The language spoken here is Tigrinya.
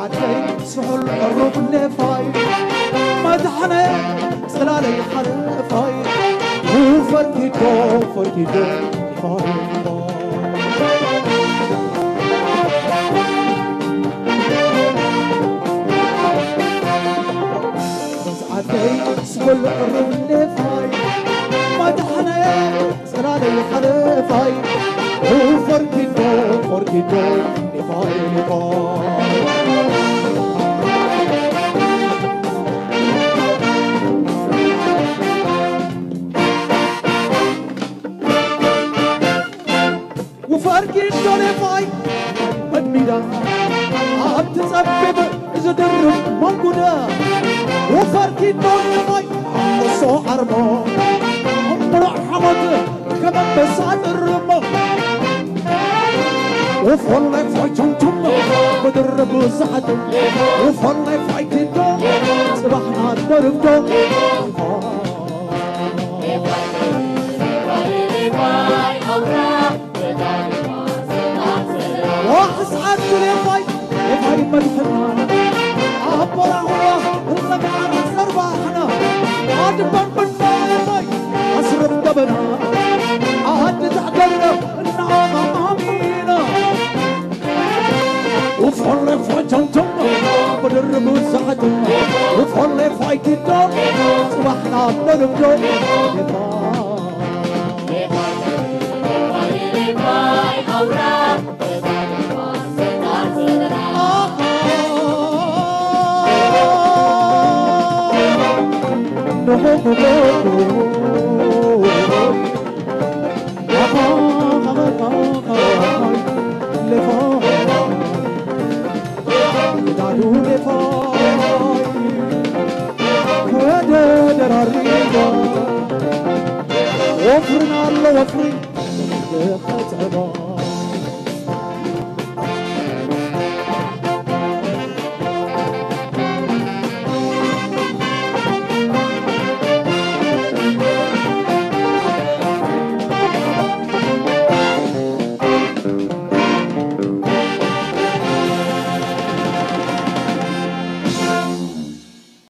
ኣደይ ስሑል ዕሩብ ሌፋይ፣ መድሓነ ጽላለይ ሓለፋይ፣ ፈርኪዶ ፈርኪዶ ፋይ። ኣደይ ስሑል ዕሩብ ሌፋይ፣ መድሓነ ጽላለይ ሓለፋይ፣ ፈርኪዶ ፈርኪዶ ሌፋይ ሌፋይ። ወፈርኪዶ ሌፋይ መድሚዳ ኣብቲ ጸቢብ ዝድርብ መንጉዳ። ወፈርኪዶ ሌፋይ እሶ ዓርሞ እምሮ ሓሞት ከም ኣንበሳ ጥርሞ። ወፎን ሌፋይ ቱምቱም ብድርብ ዝሓትም። ወፎን ሌፋይ ኪዶ ጽባሕና ደርብዶ። ዋሕስ ዓዲ ሌፋይ ሌፋይ መድሕና ኣቦራሁራ እነግዓር ዘርባሕና ኣድባን ብና ሌፋይ ኣስርብ ደበና ኣዲ ተሕደርና እናኣማሚና። ወፎን ሌፋይ ጀምጀም ብድርብ ዝሓትም። ወፎን ሌፋይ ኪዶ ጽባሕና ነርብዶ። ወፍርና ኣሎ ወፍሪ